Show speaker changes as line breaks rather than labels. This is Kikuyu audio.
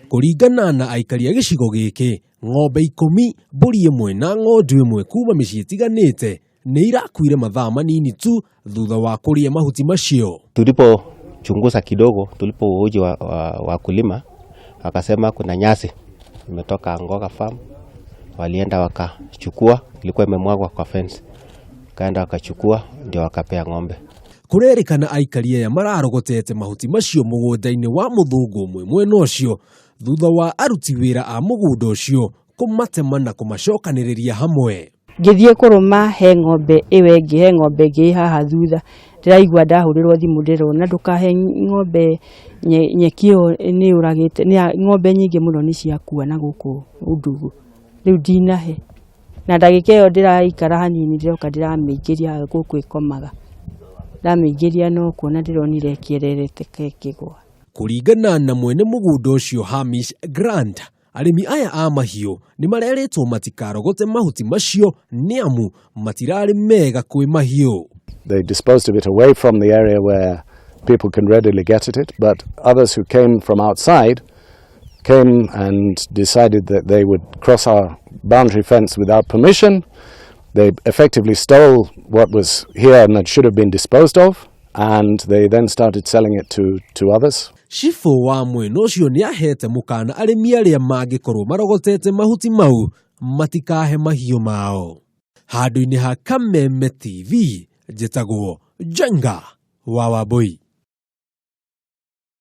Kũringana na aikari a gĩcigo gĩkĩ, ng'ombe 10, mbũri ĩmwe na ng'ondu ĩmwe kuma mĩciĩ ĩtiganĩte nĩ irakuire mathaa manini tu thutha wa kũrĩa mahuti macio.
Tulipochunguza kidogo, tulipohoji wakulima wakasema kuna nyasi imetoka Ngoga Farm, walienda wakachukua, ilikuwa imemwagwa kwa fence, kaenda wakachukua ndio wakapea ng'ombe.
Kũrerĩkana aikari aya mararogotete mahuti macio mũgũnda-inĩ wa mũthũngũ ũmwe mwena ũcio thutha wa aruti wĩra a mũgũnda ũcio kũmatema na kũmacokanĩrĩria hamwe.
Ngĩthiĩ kũrũma he ng'ombe ĩyo ĩngĩ, he ng'ombe ĩngĩ ĩ haha thutha, ndĩraigua ndahũrĩrwo thimũ ndĩrona ndũkahe ng'ombe nyeki ĩyo nĩ yũragĩte, ng'ombe nyingĩ mũno nĩ ciakua na gũkũ Undugu, rĩu ndinahe. Na ndagĩka ĩyo ndĩraikara hanini ndĩroka ndĩramĩingĩria gũkũ ĩkomaga, ndamĩingĩria no kuona ndĩronire ĩkĩererete ĩkĩgũa.
Kũringana na mwene mũgũnda ũcio Hamish Grant, arĩmi aya a mahiũ nĩ marerĩtwo matikarogote mahuti macio nĩ amu matirarĩ mega kwĩ mahiũ.
They disposed of it away from the area where people can readily get at it, but others who came from outside came and decided that they would cross our boundary fence without permission. They effectively stole what was here and that should have been disposed of, and they then started selling it to others.
Cibũ wa mwena ũcio nĩ ahete mũkana arĩmi arĩa mangĩkorwo marogotete mahuti mau matikahe mahiũ mao. Handũ-inĩ ha Kameme TV, njĩtagwo Njenga wa Wambui.